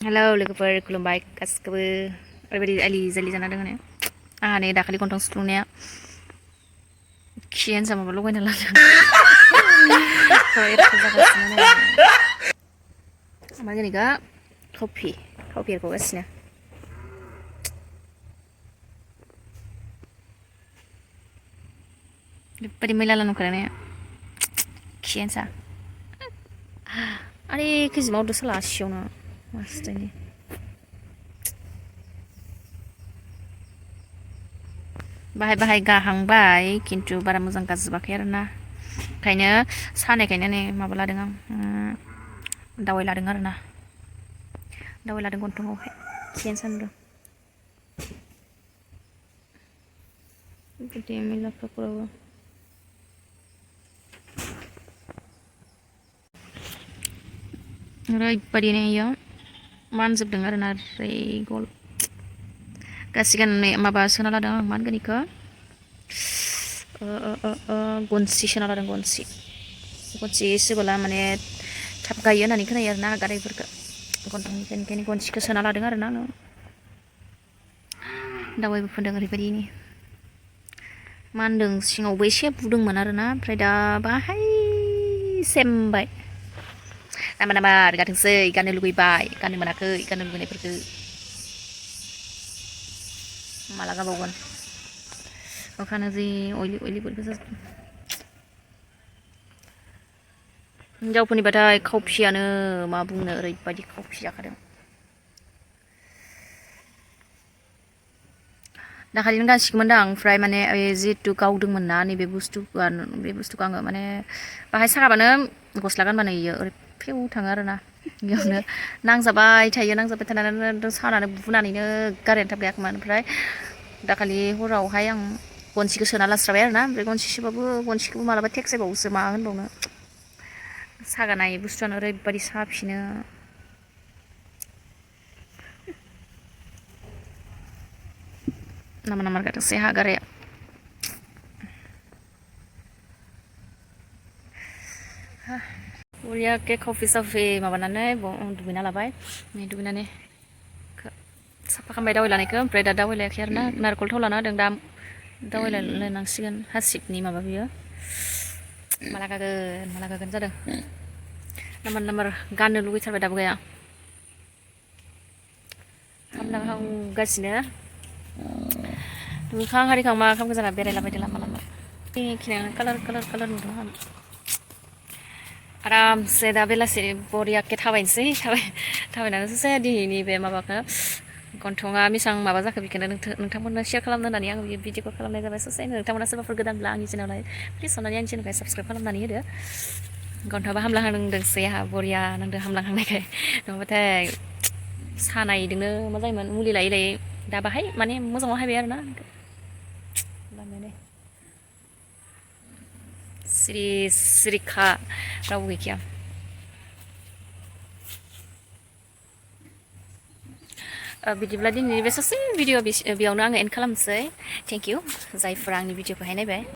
hello लोगोफोर खुलुमबाय गासिखौबो ओरैबायदि आलि जालि जाना दङ ने आंहा नै दाखालि गन्थं सुफ्लुंनाया खि एन्सा माबा लगायना लादों एथ' जागासिनो ने ओमफ्राय जेनेबा कफि एरख'गासिनो ओरैबायदि मैला नुखादों ने खि एन्सा आरे खैजिमा अरदो साला सियावनो मासथायनि बाहाय गाहांबाय खिन्थु बारा मोजां गाजोबाखै आरोना ओंखायनो सानायखायनो नै माबा लादों आं दावाइ लादों आरोना दावाइ लादों गन्थंआवहाय खि एन्सा नुदों बिदि मैलाफोरावबो ओरैबायदि नै इयो मानजोबदों आरोना ओरै गल गासिगोन नै माबा सोना लादों आं मा होनगोन इखौ गनसि सोना लादों गनसि सोबोला माने थाब गायो होननानै खोनायो आरोना गारायफोरखौ गन्थंनिफ्राय गनसिखौ सोना लादों आरोना आङो दावाइबो फुनदों ओरैबायदिनि मानदों सिङावबो एसे बुदोंमोन आरोना ओमफ्राय दा बाहाय सेमबाय नामार गाथोंसै गाननो लुगैबाय गाननो मोनाखै गाननो लुगैनायफोरखौ माला गाबावगोन अखानो जि अइलिफोरखौ हिनजावफोरनिबाथाय खावफियानो मा बुंनो ओरैबायदि खावफि जाखादों दाखालिनो गानसिगौमोन दां ओमफ्राय माने जिहेतु गावदोंमोन ना नैबे बुस्थुखौ आङो माने बाहाय सागाबानो गस्ला गानबानो इयो ओरै फेव थाङो आरोना बेयावनो नांजाबाय थानानै सानानै बुनानैनो गारायानो थाब गायाखैमोन ओमफ्राय दाखालि हरावहाय आं गनसिखौ सोना लास्राबाय आरोना ओमफ्राय गनसि सोबाबो गनसिखौबो मालाबा टेक्सायबावोसो मा होनबावनो सागानाय बुस्थुआनो ओरैबायदि साफिनो नामार गाथोंसै हा गाराया बरियाके कफि साफि माबानानै दुगैना लाबाय दुगैनानै साफा खालामबाय दावाइ लानायखौ ओमफ्राय दा दावाइ लायाखै आरोना नारेंखल थाव लाना होदों दा दावाइ लायनांसिगोन हासिबनि माबा बियो माला गागोन जादों नामार गाननो लुगैथारबाय दाबो गाया हामलांहांगासिनो दुगैखां हारिखां मा खालामगोन जाना बेरायलाबायदो लामा खिनायानो कालार नुदों आं आरामसे दा बेलासि बरियाके थाबायनानै ससे दिनैनि बे माबाखौ गन्थंआ बेसेबां माबा जाखो बेखौनो नोंथांमोननो शेयार खालामनो होननानै आं बे भिडिअखौ खालामनाय जाबाय ससे नोंथांमोना सोरबाफोर गोदानब्ला आंनि चेनेलावहाय प्लिज अननानै आंनि चेनेलखौ साबसक्राइब खालामनानै होदो गन्थंआबो हामलांहांदोंसै आंहा बरिया नांदों हामलांहांनायखाय नङाबाथाय सानायदोंनो मा जायोमोन मुलि लायै दा बाहाय माने मोजाङाव हायबाय आरोना सिरिखा रावबो गैखाया बिदिब्ला दिनैनि बे ससे भिडिअ बेयावनो आङो एन्ड खालामनोसै थेंक इउ जायफोरा आंनि भिडिअखौहाय नायबाय